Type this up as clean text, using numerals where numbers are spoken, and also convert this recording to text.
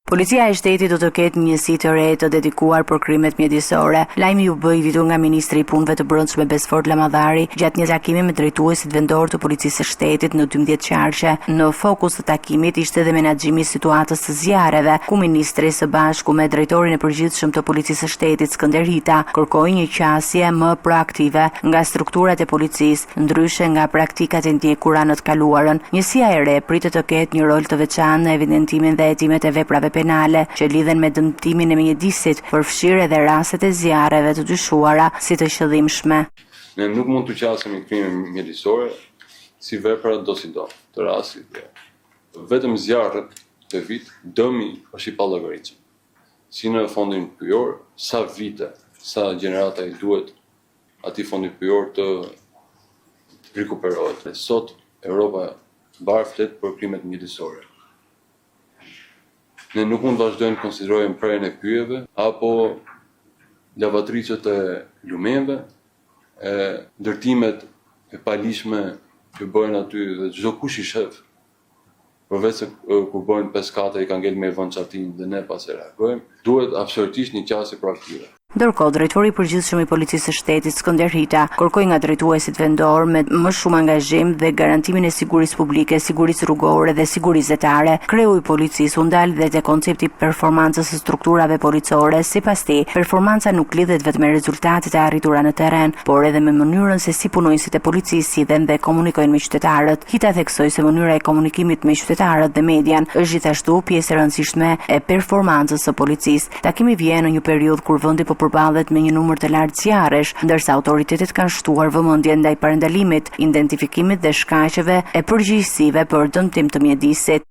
Policia e Shtetit do të ketë një njësi të re të dedikuar për krimet mjedisore. Lajmi u bë i ditur nga ministri i Punëve të Brendshme Besfort Lamallari gjatë një takimi me drejtuesit vendorë të Policisë së Shtetit në 12 qarqe. Në fokus të takimit ishte dhe menaxhimi i situatës së zjarreve, ku ministri së bashku me drejtorin e përgjithshëm të Policisë së Shtetit Skënder Hita kërkoi një qasje më proaktive nga strukturat e policisë Ndryshe nga praktikat e ndjekura në të kaluarën, njësia e re pritet të ketë një rol të veçantë në evidentimin dhe hetimet e veprave penale që lidhen me dëmtimin e mjedisit, përfshirë edhe rastet e zjarreve të dyshuara si të qëllimshme. Ne nuk mund t'u qasemi krimeve mjedisore si vepra dosido të rastit. Vetëm zjarret këtë vit, dëmi është i pallogaritshëm. Si në fondin pyjor, sa vite, sa gjenerata i duhet atij fondi pyjor të rikuperohet. Sot Europa mbarë flet për krimet mjedisore. Ne nuk mund të vazhdojmë të konsiderojmë prerjen e pyjeve apo lavatriçet e lumenjve, e ndërtimet e paligjshme që bëhen aty dhe çdokush i shef përveç se kur bëhen 5 kate i ka ngel me i vënë çatinë dhe ne pas e reagojmë, duhet absolutisht një qasje proaktive. Ndërkohë, drejtori i përgjithshëm i Policisë së Shtetit, Skënder Hita, kërkoi nga drejtuesit vendorë me më shumë angazhim dhe garantimin e sigurisë publike, sigurisë rrugore dhe sigurisë detare. Kreu i policisë u ndal dhe te koncepti i performancës së strukturave policore. Sipas tij, performanca nuk lidhet vetëm me rezultatet e arritura në terren, por edhe me mënyrën se si punonjësit e policisë sillen dhe komunikojnë me qytetarët. Hita theksoi se mënyra e komunikimit me qytetarët dhe median është gjithashtu pjesë e rëndësishme e performancës së policisë. Takimi vjen në një periudhë kur vendi po përballet me një numër të lartë zjarresh, ndërsa autoritetet kanë shtuar vëmendjen ndaj parandalimit, identifikimit dhe shkaqeve e përgjegjësive për dëmtim të mjedisit.